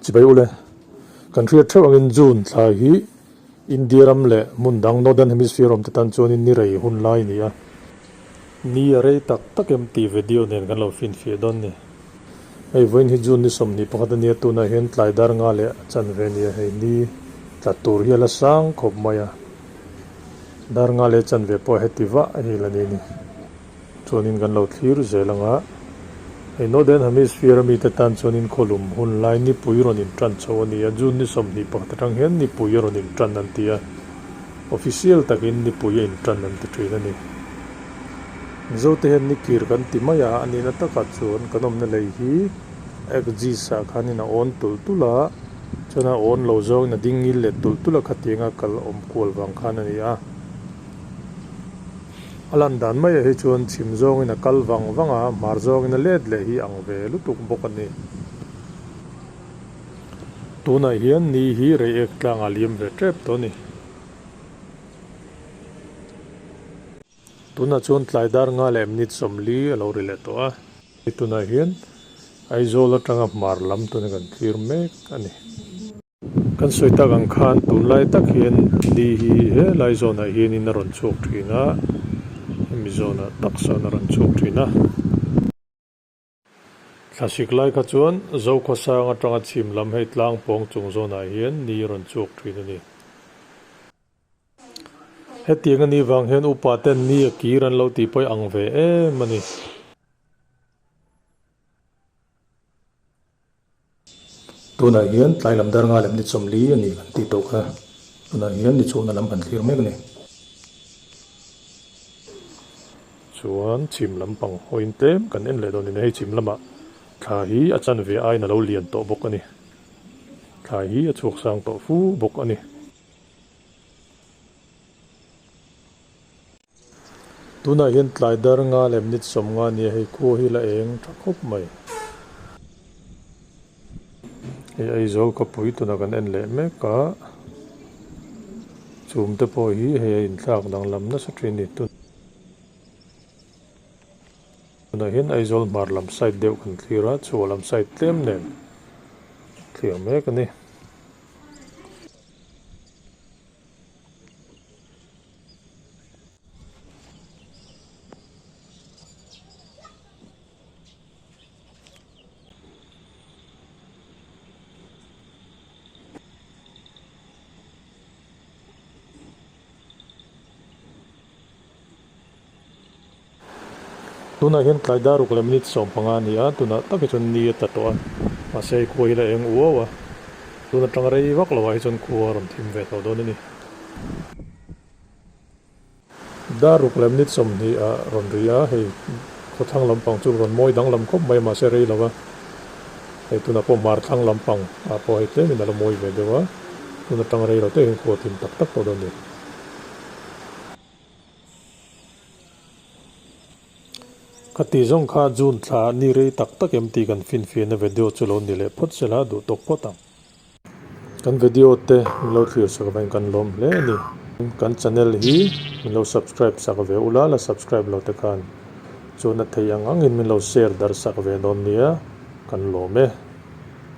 Chibai ule, kan hriat theuh angin June thla hi India ram leh hmun dang Northern Hemisphere awm te tan chuanin ni rei hun lai a ni a. Ni a rei tak tak em tih video nen kan lo finfiah dawn ni. Hei vawiin hi June ni 21 a nia, tunah hian tlai dar nga leh a chanve a ni a, hei ni tla tur hi a la sang khawp mai a, dar nga leh chanve pawh heti vah hi la ni a ni. Chuanin kan lo thlir zel ang a, hei Northern Hemisphere a mite tan chuanin khawlum hun lai nipui rawn intan chho a ni a, June ni 21 atang hian nipui a rawn intan an ti a, official takin nipui a intan an ti thin a ni. Mizote hian nikir kan ti mai a, a nihna takah chuan kan awmna lei hi axis ah khanin a awn tulh tulh a, chuan a awn lo zawngin a ding ngil leh tulh tulh a khatianga kal awm kual vang khan a ni a. A lan dan maiah hi chuan chhim zawngin a kal vang vang a, hmar zawngin a let leh hi ang ve lutuk bawk a ni. Tunah hian ni hi reiek tlangah a liam ve tep tawh a ni. Tunah chuan tlai dar nga leh minute 40 a lo ri leh tawh a. Tunah hian Aizawl atanga hmar lam tuna kan thlir mek a ni. Kan sawi tak ang khan tunlai tak hian ni hi helai zawnah hianin a rawn chhuak thin a, hemi zawnah tak sawn a rawn chhuak thin a. Thlasik lai kha chuan Zokhawsang atanga chhim lam hei tlang pawng chung zawnah hian ni a rawn chhuak thin a ni. Hetiang a nih vang hian upa ten ni a kir an lo tih pawih ang ve em a ni. Tunah hian tlai lam dar nga leh ni 40 a ni kan tih tawh kha. Tunah hian ni chhuahna lam kan thlir mek a ni. Chuan chhim lampang hawiin tlem kan en leh dawn a ni. Hei chhim lamah thla hi a chanve aiin a lo lian tawh bawk a ni. Thla hi a chhuak sang tawh fu bawk a ni. Tunah hian tlai dar nga leh minute 50 a nia, hei khua hi la eng tha khawp mai. Hei Aizawl khawpui tunah kan en leh mek a, chhum te pawh hi hei a inthlak danglam nasa thin a ni. Tunah hian Aizawl hmar lam side deuh kan thlir a, chhuah lam side tlem nen thlir mek a ni. Tunah hian tlai dar ruk leh minute 15 a ni a, tunah tak hi chuan ni a tla tawh a, mahse hei khua hi la eng uau a, tun atanga rei vak lo ah hi chuan khua a rawn thim ve tawh dawn a ni. Dar ruk leh minute 20 ah rawn ri a, hei khawthlang lampang chu rawn mawi danglam khawp mai a, mahse rei lo a, hei tunah pawh hmar thlang lampang ah pawh hei tlemin a la mawi ve deuh a, tun atanga rei lo te hian khua a thim tak tak tawh dawn a ni. Ka tih zawng kha June thla ni rei tak tak em tih kan finfiahna video chu lo ni leh phawt sela duh tawk phawt ang. Kan video te min lo thlir sak avangin kan lawm hle a ni. Kan channel hi min lo subscribe sak ve ula, la subscribe lo te khan chuan a theih ang angin min lo share darh sak ve dawn nia, kan lawm e.